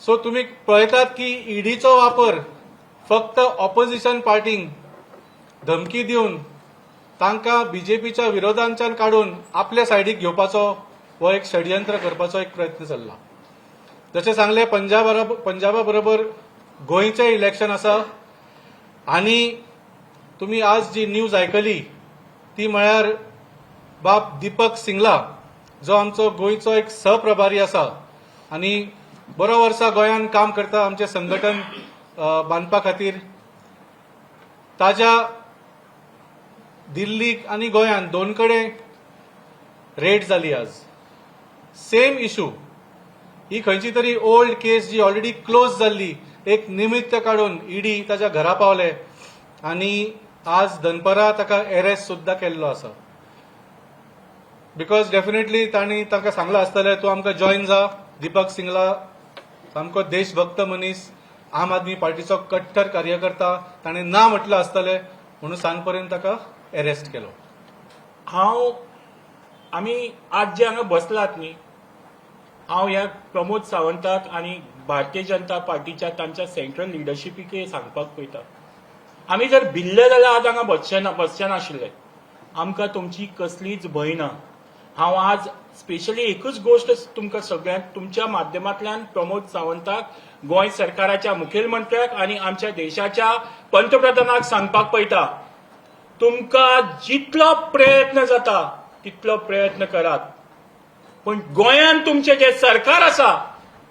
So तुमी पळयतात की ईडीचो वापर फक्त ऑपोजिशन पार्टींक धमकी दिवन तांकां बीजेपीच्या विरोधांच्यान काडून आपल्या सायडीक घेवपाचो हो एक षडयंत्र करपाचो एक प्रयत्न चल्ला. जशें सांगलें, पंजाबा बरोबर गोंयचें इलेक्शन आसा आनी तुमी आज जी न्यूज आयकली ती म्हळ्यार बाब दीपक सिंगला, जो आमचो गोंयचो एक सहप्रभारी आसा आनी बरो वर्सा गोंयांत काम करता आमचें संघटन बांदपा खातीर, ताज्या दिल्लीक आनी गोंयांत दोन कडेन रेड जाली आज. Same issue. ही खंयची तरी ओल्ड केस जी ऑलरेडी क्लोज जाल्ली, एक निमित्त काडून ईडी ताच्या घरा पावले आनी आज दनपरां ताका एरेस्ट सुद्दां केल्लो आसा, because definitely तांणी ताका सांगलां आसतलें, तूं आमकां जॉयन जा. दीपक सिंगला सामको देशभक्त मनीस, आम आदमी पार्टीचो कट्टर कार्यकर्ता. ताणें ना म्हटलं आसतलें म्हणून सांज पर्यंत ताका एरेस्ट केलो. आमी आज जे हांगा बसलात न्ही, हांव ह्या प्रमोद सावंताक आनी भारतीय जनता पार्टीच्या तांच्या सेंट्रल लिडरशिपीक सांगपाक पळयता, आमी जर भिल्ले जाल्यार आज हांगा बसचे नाशिल्ले. आमकां तुमची कसलीच भंय ना. हांव आज स्पेशली एकूच गोश्ट तुमकां सगळ्यांक तुमच्या माध्यमांतल्यान प्रमोद सावंताक, गोंय सरकाराच्या मुखेलमंत्र्याक आनी आमच्या देशाच्या पंतप्रधानाक सांगपाक पळयता, तुमकां जितलो प्रयत्न जाता तितलो प्रयत्न करात, पण गोंयांत तुमचें जें सरकार आसा,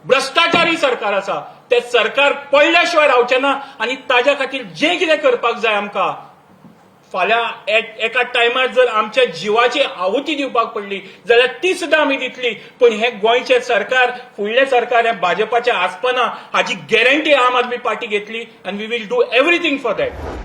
भ्रश्टाचारी सरकार आसा, तें सरकार पडल्या शिवाय रावचें ना. आनी ताज्या खातीर जें कितें करपाक जाय आमकां, फाल्यां एका टायमार जर आमच्या जिवाची आहुती दिवपाक पडली जाल्यार ती सुद्दां आमी दितली, पण हें गोंयचें सरकार, फुडलें सरकार हें भाजपाचें आसपना हाची गॅरंटी आम आदमी पार्टी घेतली आनी we will do everything for that.